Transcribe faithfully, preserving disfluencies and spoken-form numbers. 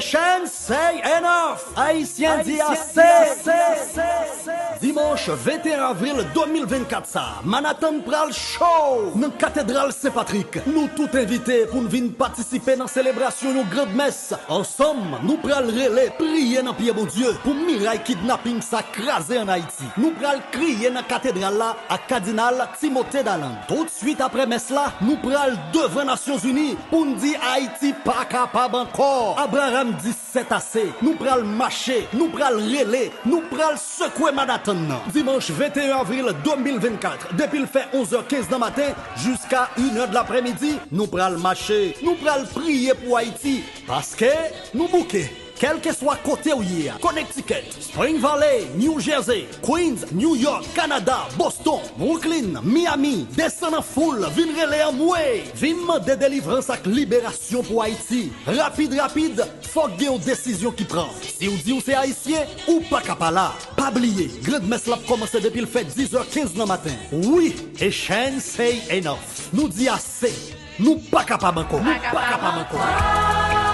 Chèn Say Enough! Ayisyen di ase! Dimanch venteyen avril de mil vennkat sa, Manhattan pral cho! Nan Katedral Sen Patrik, nou tout envite pou n vin patisipe nan selebrasyon yon grann mès. Ansanm, nou pral rele, priye nan pye Bondye pou miray kidnaping sa kraze ann Ayiti. Nou pral kriye nan katedral la ak Kadinal Timothée Dalande. Toutswit apre mès la, nou pral devan Nasyonzini pou n di Ayiti pa kapab ankò. Abraham di sètase. Nou pral mache, nou pral rele, nou pral sekwe Manhattan nan. Dimanch venteyen avril de mil vennkat, depi l fè onz è kenz nan maten jiska inè de lapremidi, nou pral mache, nou pral priye pou Ayiti, paske nou bouke. Kèlkeswa kote w ye a, Connecticut, Spring Valley, New Jersey, Queens, New York, Canada, Boston, Brooklyn, Miami, desann an foul, vin rele anmwe! Vin mande delivrans ak liberasyon pou Ayiti. Rapid, rapid, fòk gen yon desizyon ki pran. Si w di w se Ayisyen, ou pa ka pa la. Pa bliye, grann mès la ap kòmanse depi l fè diz è kenz nan maten. Wi, e Chèn Say Enough. Nou di ase. Nou pa kapab ankò. Nou pa kapab ankò.